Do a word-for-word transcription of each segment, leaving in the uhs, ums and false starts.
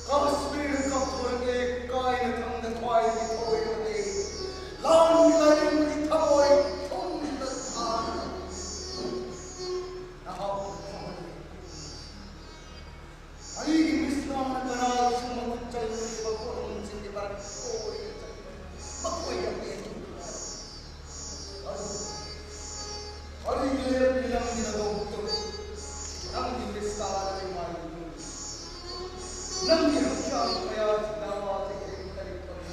ꯀꯥꯁꯃꯤꯔ ꯀꯥꯞꯊꯣꯔꯛꯂꯦ ꯀꯥꯏꯅ ꯈꯪꯗ ꯈ꯭ꯋꯥꯏꯗꯒꯤ ꯊꯧꯑꯣꯏꯕꯗꯤ ꯂꯥꯟꯒꯤ ꯂꯥꯏꯔꯦꯝꯕꯒꯤ ꯊꯃꯣꯏ ꯊꯨꯝꯗ ꯊꯥꯅ ꯅꯍꯥꯛꯄꯨ ꯐꯝꯍꯜꯂꯦ꯫ ꯑꯩꯒꯤ ꯃꯤꯠꯁꯅꯥꯅ ꯀꯅꯥꯒꯤꯁꯨ ꯃꯈꯨꯠ ꯆꯪꯂꯣꯏꯗꯕ ꯄꯣꯠꯂꯝꯁꯤꯡꯒꯤ ꯃꯔꯛꯇ ꯀꯣꯏꯅ ꯆꯠꯂꯤ꯫ ꯃꯈꯣꯏ ꯌꯥꯝ ꯄꯦꯟꯗꯦ꯫ ꯑꯗꯨ ꯀꯔꯤꯒꯤ ꯂꯩꯔꯝꯃꯤ ꯅꯪꯒꯤ ꯅꯗꯣꯝꯇꯨ? ꯅꯪꯒꯤ ꯃꯤꯠꯁꯅꯥꯅ ꯏꯃꯥꯏ ꯅꯪꯒꯤ ꯍꯛꯆꯥꯡ ꯀꯌꯥꯁꯤꯅ ꯃꯥꯁꯦ ꯀꯔꯤ ꯀꯔꯤ ꯇꯧꯔꯤ?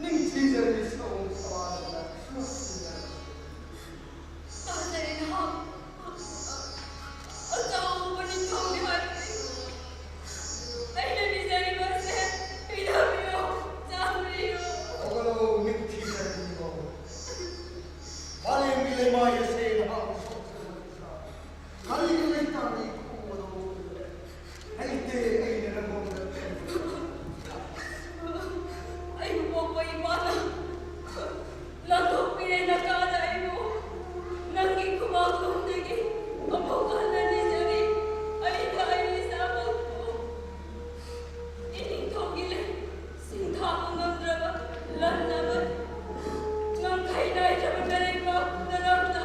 ꯅꯤꯡꯊꯤꯖꯔꯕꯤ ꯁꯑꯣꯝ ꯁꯋꯥꯗꯅ ꯁꯨꯔꯁꯤꯡꯅ ꯇꯥꯖꯔꯦ ꯅꯍꯥꯛ꯫ ꯑꯆꯧꯕ ꯅꯤꯡꯊꯧꯅꯤ ꯍꯥꯏꯕꯅꯤ꯫ ꯑꯩꯅ ꯅꯤꯖꯔꯤꯕꯁꯦ ꯄꯤꯅꯕꯤꯌꯨ, ꯆꯥꯟꯕꯤꯌꯨ꯫ ꯍꯧꯒꯠꯂꯣ, ꯃꯤꯠ ꯊꯤꯖꯔꯤꯕꯣ꯫ ꯃꯥꯂꯦꯝꯒꯤ ꯂꯩꯃꯥꯏ ꯑꯁꯦ ꯅꯍꯥꯛꯅ ꯁꯣꯛꯆꯕ ꯅꯠꯇ꯭ꯔꯥ? ꯀꯔꯤꯒꯤ ꯂꯩꯇꯥꯅꯤ ꯈꯨꯝꯕꯗꯣ? ꯍꯩꯇꯦ, ꯑꯩꯅ ꯅꯪꯉꯣꯟꯗ ꯑꯩꯕꯨ ꯄꯣꯛꯄ ꯏꯃꯥꯅ ꯂꯥꯟꯊꯣꯛꯄꯤꯔꯦ ꯅꯀꯥꯗ ꯑꯩꯕꯨ꯫ ꯅꯪꯒꯤ ꯈꯨꯕꯥꯛ ꯇꯨꯝꯗꯒꯤ ꯑꯃꯨꯛ ꯍꯟꯅ ꯅꯤꯖꯔꯤ꯫ ꯑꯩꯅ ꯑꯩ ꯏꯁꯥꯃꯛꯄꯨ ꯏꯅꯤꯡꯊꯧꯒꯤ ꯂꯩ ꯁꯤꯡꯊꯥꯕ ꯉꯝꯗ꯭ꯔꯕ ꯂꯟ ꯑꯃꯅꯤ꯫ ꯉꯝꯈꯩ ꯅꯥꯏꯗ꯭ꯔꯕ ꯅꯔꯩꯕꯥꯛ ꯅꯅꯥꯛꯇ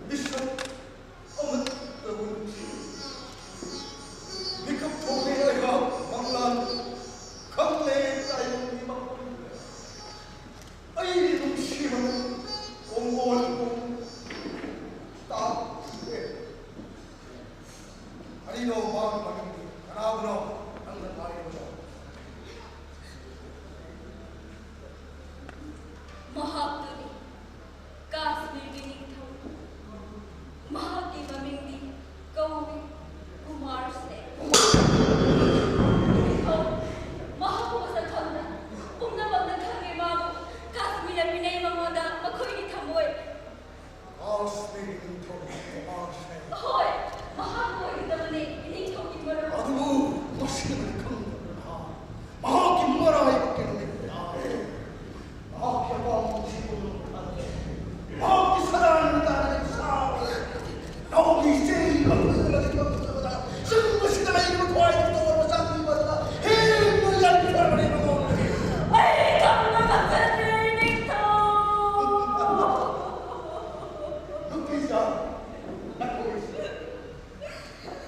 ꯃꯤꯁꯛ ꯑꯃꯠꯇꯕꯨ ꯅꯨꯡꯁꯤ꯫ ꯃꯤꯀꯞ ꯊꯣꯛꯂꯦ ꯑꯩꯍꯥꯛ ꯃꯪꯂꯥꯟ ꯈꯪꯂꯦ ꯇꯥꯏꯕꯪ ꯃꯤꯃꯛ ꯄꯨꯝꯅꯃꯛ꯫ ꯑꯩꯒꯤ ꯅꯨꯡꯁꯤꯕꯅ ꯀꯣꯡꯒꯣꯟ ꯄꯨꯝ ꯇꯥꯈ꯭ꯔꯦ꯫ ꯀꯔꯤꯅꯣ ꯃꯥꯒꯤ ꯃꯃꯤꯡꯗꯤ? ꯀꯅꯥꯕꯨꯅꯣ ꯅꯪꯅ ꯇꯥꯔꯤꯕꯗꯣ? ꯃꯍꯥꯛꯇꯨꯅꯤ ꯀꯥꯁꯃꯤꯔꯒꯤ ꯅꯤꯡꯊꯧ꯫ ꯃꯍꯥꯛꯀꯤ ꯃꯃꯤꯡꯗꯤ ꯀꯧꯏ ꯀꯨꯃꯥꯔ ꯁꯦꯟ꯫ ꯅꯤꯡꯊꯧ, ꯃꯍꯥꯛꯄꯨ ꯃꯁꯛ ꯈꯪꯕ꯭ꯔꯥ? ꯄꯨꯝꯅꯃꯛꯅ ꯈꯪꯉꯦ ꯃꯥꯕꯨ꯫ ꯀꯥꯁꯃꯤꯔꯅ ꯄꯤꯅꯩ ꯃꯉꯣꯟꯗ ꯃꯈꯣꯏꯒꯤ ꯊꯃꯣꯏ꯫ ꯀꯥꯁꯃꯤꯔꯒꯤ ꯅꯤꯡꯊꯧ ꯀꯨꯃꯥꯔ ꯁꯦꯟ꯫ ꯍꯣꯏ, ꯃꯍꯥꯛ ꯑꯣꯏꯒꯗꯕꯅꯦ ꯏꯅꯤꯡꯊꯧꯒꯤ ꯃꯔꯨꯞ꯫ ꯑꯗꯨꯕꯨ ꯃꯁꯤꯃꯗꯤ ꯈꯪꯗꯕ ꯅꯍꯥ, ꯃꯍꯥꯛꯀꯤ ꯃꯔꯥꯏꯕꯛꯀꯤ ꯅꯨꯃꯤꯠ ꯇꯥꯔꯦ꯫ ꯃꯍꯥꯛꯀꯤ ꯑꯄꯥꯝꯕ ꯊꯤꯕ ꯉꯝꯕ ꯇꯥꯔꯦ꯫ ꯃꯍꯥꯛꯀꯤ ꯁꯗꯥꯅ ꯇꯥꯔꯦ ꯁꯥꯕ꯫ ꯅꯍꯥꯛꯀꯤ ꯏꯆꯦꯒꯤ ꯃꯐꯝꯗ ꯂꯩꯕ ꯃꯇꯝꯗ ꯆꯤꯡꯕꯁꯤꯗ ꯂꯩꯔꯤꯕ ꯈ꯭ꯋꯥꯏꯗꯒꯤ ꯇꯣꯟꯕ ꯆꯥꯟꯗꯤ ꯃꯊꯛꯇ ꯍꯦꯟꯅ ꯌꯥꯏꯐꯔꯕꯅꯤ ꯃꯉꯣꯟꯗꯒꯤ꯫ ꯑꯩ ꯈꯪꯕ ꯉꯝꯖꯗ꯭ꯔꯦ, ꯏꯅꯤꯡꯊꯧ꯫ ꯅꯨꯄꯤꯁꯥ, ꯅꯈꯣꯏꯁꯦ,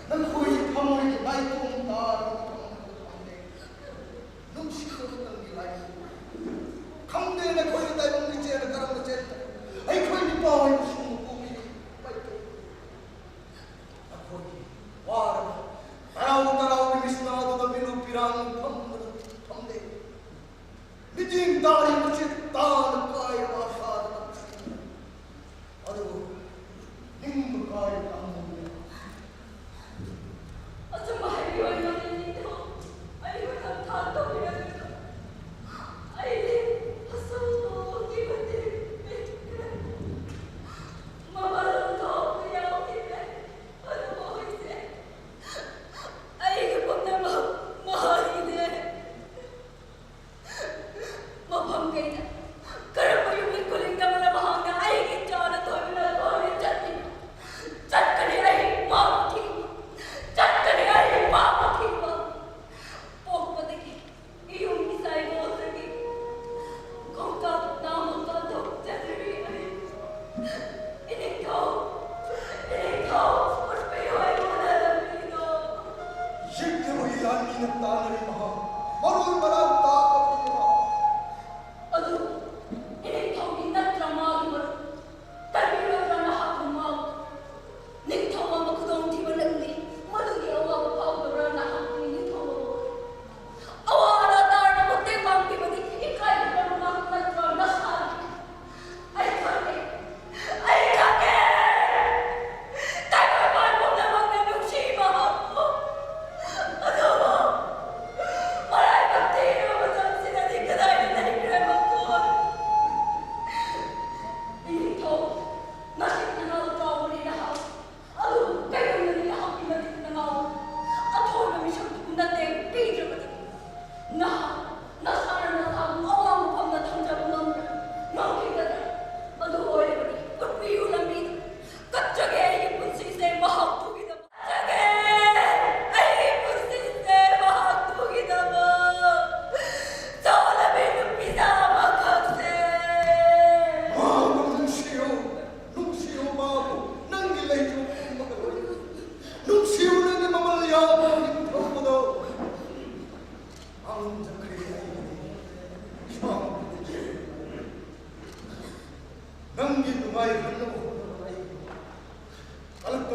ꯅꯈꯣꯏꯒꯤ ꯊꯃꯣꯏꯒꯤ ꯅꯥꯏꯇꯣꯝ ꯇꯥꯔꯕ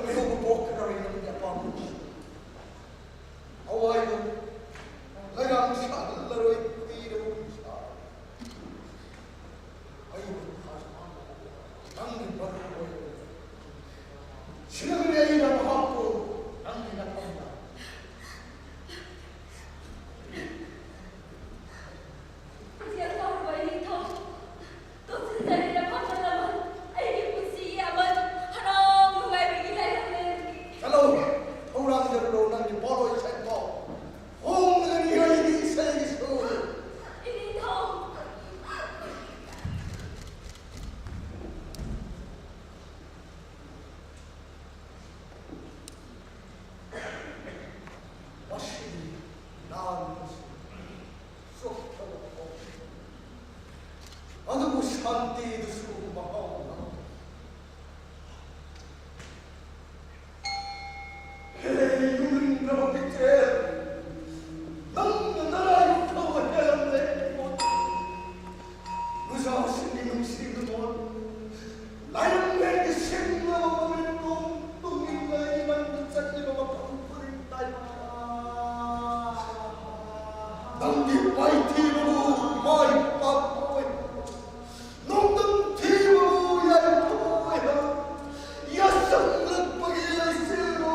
ꯃꯤꯑꯣꯏꯕ ꯄꯣꯛꯈ꯭ꯔꯕꯅꯤ ꯅꯪꯒꯤ ꯑꯄꯥꯝꯕ ꯅꯨꯡꯁꯤ꯫ ꯑꯋꯥꯏꯕ ꯂꯩꯔꯥꯡ ꯁꯥꯍꯜꯂꯔꯣꯏ, ꯀꯨꯏꯔꯕ ꯄꯨꯟꯁꯤ꯫ ꯑꯩꯕꯨ ꯅꯪꯒꯤ ꯃꯔꯨꯞ ꯑꯣꯏ꯫ ꯁꯤꯔꯕꯅꯤ ꯑꯩꯅ ꯃꯍꯥꯛꯄꯨ ꯅꯪꯒꯤ ꯅꯐꯝꯗ꯫ ꯏꯆꯦꯜ ꯇꯧꯔꯕ ꯏꯅꯤꯡꯊꯧ, ꯇꯣꯟꯁꯤꯟꯖꯔꯦ ꯅꯐꯝꯗ ꯂꯃꯟ꯫ ꯑꯩꯒꯤ ꯄꯨꯟꯁꯤꯒꯤ ꯑꯃꯟ, ꯍꯔꯥꯎ ꯅꯨꯡꯉꯥꯏꯕꯒꯤ ꯂꯥꯏꯔꯪ ꯂꯩꯔꯝꯒꯦ꯫ ꯆꯠꯂꯣ, ꯊꯧꯔꯥꯡꯖꯔꯨꯔꯣ ꯅꯪꯒꯤ ꯄꯣꯠꯂꯣꯏ ꯁꯦꯟꯐꯥꯎ꯫ ꯍꯣꯡꯂꯒꯅꯤ ꯑꯩꯒꯤ ꯏꯁꯩꯒꯤ ꯁꯨꯔ꯫ ꯏꯅꯤꯡꯊꯧ꯫ ꯃꯁꯤꯗꯤ ꯂꯥꯟꯕꯁꯨ ꯆꯣꯛꯊꯕ ꯐꯥꯎꯏ꯫ ꯑꯗꯨꯕꯨ ꯁꯥꯟꯇꯤꯗꯨꯁꯨ ꯃꯍꯥꯎ ꯑꯃ꯫ ꯍꯦ, ꯌꯨꯝꯂꯤꯡꯅꯕ ꯄꯤꯛꯆꯦꯜ, ꯅꯪꯅ ꯅꯔꯥꯏꯕꯛ ꯐꯕ ꯍꯦꯜꯂꯝꯂꯦ꯫ ꯅꯨꯡꯁꯤꯅ ꯃꯣꯟ ꯂꯥꯏꯔꯪꯂꯦꯟꯒꯤ ꯁꯤꯡꯂꯕ ꯃꯃꯤꯠ ꯇꯨꯝ ꯇꯨꯝꯅꯤꯡꯕ ꯏꯃꯟꯗ ꯆꯠꯂꯤꯕ ꯃꯐꯝ ꯈꯨꯗꯤꯡ ꯇꯥꯏꯕ꯫ ꯅꯪꯒꯤ ꯃꯥꯏꯊꯤꯕꯕꯨ ꯃꯥꯏ ꯄꯥꯛꯄ ꯑꯣꯏꯍꯜꯂꯨ꯫ ꯅꯣꯡꯗꯝ ꯊꯤꯕꯕꯨ ꯌꯥꯏꯐꯕ ꯑꯣꯏꯍꯜꯂꯨ꯫ ꯌꯥꯁꯪꯂꯛꯄꯒꯤ ꯂꯩꯆꯤꯜꯕꯨ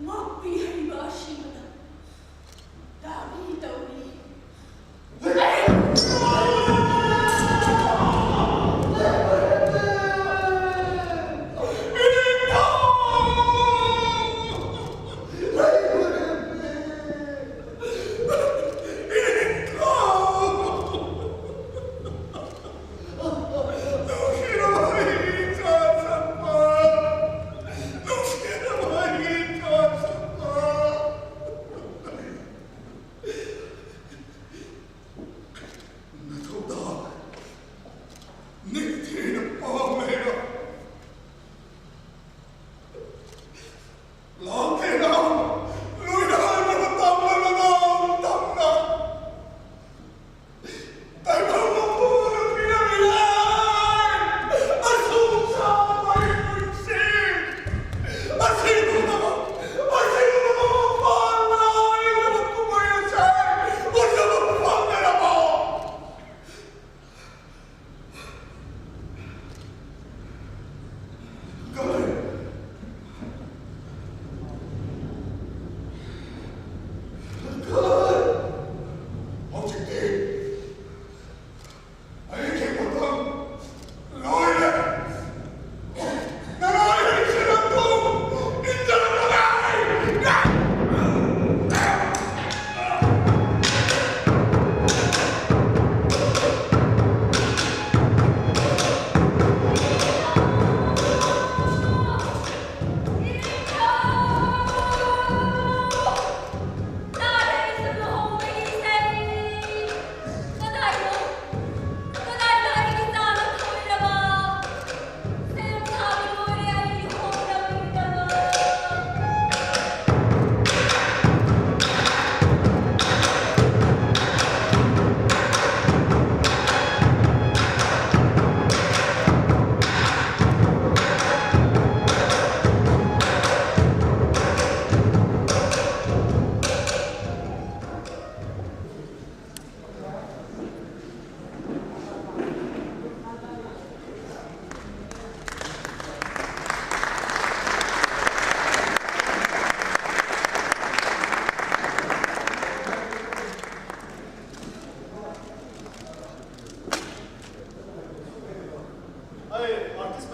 ꯉꯥꯛꯄꯤꯍꯩꯕ ꯑꯁꯤꯕꯗ ꯗꯥꯕꯤ ꯇꯧꯔꯤ꯫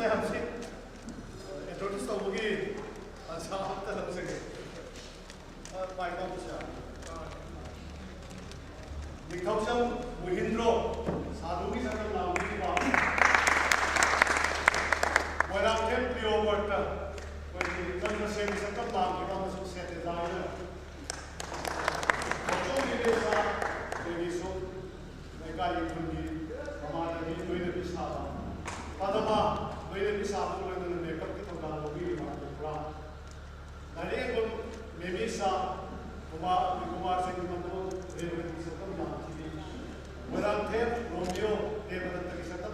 ꯃꯌꯥꯝꯁꯤ introduce ꯇꯧꯕꯒꯤ ꯇꯥꯟꯖꯥ ꯑꯝꯇ ꯂꯧꯖꯒꯦ꯫ ꯃꯥꯏ ꯇꯧꯕꯁꯦ꯫ ꯅꯤꯡꯊꯧꯖꯝ ꯃꯨꯍꯤꯟꯗ꯭ꯔꯣ ꯁꯥꯗꯨꯒꯤ ꯁꯛꯇꯝ ꯂꯥꯡꯕꯤꯔꯤꯕ, ꯃꯣꯏꯔꯥꯡꯊꯦꯝ ꯀ꯭ꯂꯤꯑꯣꯄꯥꯇ꯭ꯔ ꯑꯩꯈꯣꯏꯒꯤ ꯆꯟꯗ꯭ꯔꯁꯦꯟꯒꯤ ꯁꯛꯇꯝ ꯂꯥꯡꯈꯤꯕ ꯑꯃꯁꯨꯡ ꯁꯦꯠ ꯗꯤꯖꯥꯏꯅꯔ ꯃꯆꯣꯝ ꯏꯕꯦꯝꯆꯥ ꯑꯩꯈꯣꯏꯒꯤ ꯁꯨꯝ ꯂꯩꯀꯥꯏꯒꯤ ꯈꯨꯟꯒꯤ ꯃꯃꯥꯟꯅꯕꯤ ꯂꯣꯏꯅꯕꯤ ꯁꯥꯕ ꯄꯗꯃꯥ ꯂꯣꯏꯅꯕꯤ ꯁꯥꯕꯒ ꯂꯣꯏꯅꯅ ꯃꯦꯀꯞꯀꯤ ꯊꯧꯗꯥꯡ ꯂꯧꯕꯤꯔꯤꯕ ꯄꯨꯔꯥ ꯂꯥꯏꯔꯦꯝꯕꯝ ꯃꯦꯃꯤꯁꯥ ꯀꯨꯃꯥꯔ ꯀꯨꯃꯥꯔ ꯁꯤꯡ ꯃꯇꯣꯟ ꯔꯦꯕꯇꯤ ꯁꯛꯇꯝ ꯂꯥꯡꯈꯤꯕꯤ ꯃꯣꯏꯔꯥꯡꯊꯦꯝ ꯔꯣꯃꯤꯌꯣ ꯗꯦꯕꯗꯠꯇꯒꯤ ꯁꯛꯇꯝ